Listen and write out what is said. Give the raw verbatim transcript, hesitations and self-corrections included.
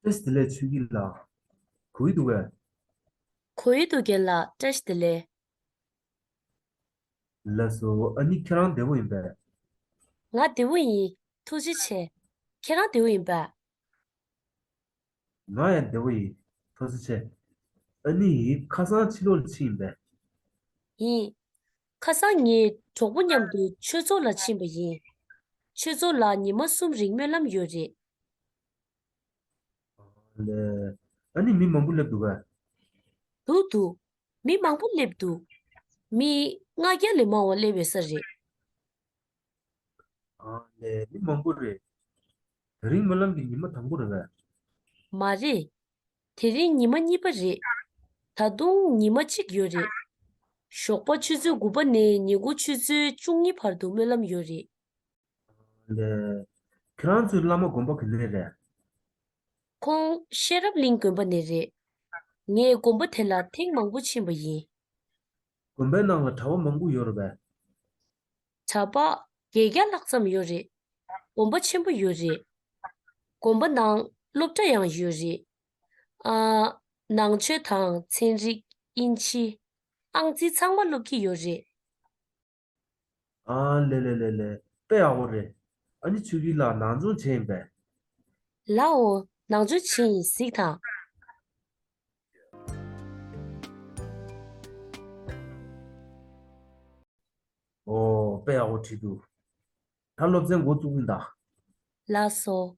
བཀྲ་ཤིས་བདེ་ལེགས་ཆོས་སྐྱིད་ལགས། གོ་ཡི་འདུག་གས། གོ་ཡི་འདུག་རྒན་ལགས། བཀྲ་ཤིས་བདེ་ལེགས། ལགས་སོ། ཨ་ནི་ཁྱེད་རང་བདེ་པོ་ཡིན་པས། ང་བདེ་པོ་ཡིན། ཐུགས་རྗེ་ཆེ། ཁྱེད་རང་བདེ་པོ་ཡིན་པས། ང་ཡང་བདེ་པོ་ཡིན། ཐུགས་རྗེ་ཆེ། ཨ་ནི་ཁ་སང་ཕྱི་ལོགས་ལ་ཕྱིན་ཡིན་པས། ཡིན། ཁ་སང་ངས་གྲོགས་པོ་མཉམ་དུ་ཆོས་ཚོགས་ལ་ཕྱིན་པ་ཡིན། ཆོས་ཚོགས་ལ་ཉི་མ་གསུམ་རིང་སྨོན་ལམ་ཡོད་རེད། ལས། ཨ་ནི་མི་མང་པོ་སླེབས་འདུག་གས། འདུག་འདུག་མི་མང་པོ་སླེབས་འདུག་མི་ལྔ་བརྒྱ་ལས་མང་བ་སླེབས་ཡོད་ས་རེད། ཨ་ལས། མི་མང་པོ་རེད། དེ་རིང་སྨོན་ལམ་གྱི་ཉི་མ་དང་པོ་རེད་པས། མ་རེད། དེ་རིང་ཉི་མ་གཉིས་པ་རེད། ད་དུང་ཉི་མ་གཅིག་ཡོད་རེད། ཞོགས་པ་ཆུ་ཚོད་དགུ་པ་ནས་ཉིན་གུང་ཆུ་ཚོད་བཅུ་གཉིས་བར་དུ་སྨོན་ལམ་ཡོད་རེད། ལས། ཁྱེད་རང་ཚོའི་བླ་མ་དགོན་པ་ག་ནས་རེད། ཁོང་ཤེས་རབ་གླིང་དགོན་པ་ནས་རེད། ངས་དགོན་པ་དེ་ལ་ཐེངས་མང་པོ་ཕྱིན་པ་ཡིན། དགོན་པའི་ནང་ལ་གྲྭ་པ་མང་པོ་ཡོད་རེད་པས། གྲྭ་པ་བརྒྱད་བརྒྱ་ལྷག་ཙམ་ཡོད་རེད། དགོན་པ་ཆེན་པོ་ཡོད་རེད། དགོན་པ་ནང་སློབ་གྲྭ་ཡང་ཡོད་རེད། ཨ། ནང་ཆོས་དང་ཚན་རིག་དབྱིན་ཇི། ཨང་རྩིས་ཚང་མ་སློབ་ཀྱི་ཡོད་རེད། ཨ་ལས་ལས་ལས་ལས། དཔེ་ཡག་པོ་རེད། ཨ་ནི་ཆོས་སྐྱིད་ལགས་ནང་སྦྱོང་བྱས་ཡིན་པས། ལའོ། ནང་སྦྱོང་བྱས་ཡིན། གཟིགས་དང་། ཨོ། དཔེ་ཡག་པོ་བྲིས་འདུག་ད་སློབ་ཚན་འགོ་བཙུགས་ཡིན་ད། ལགས་སོ།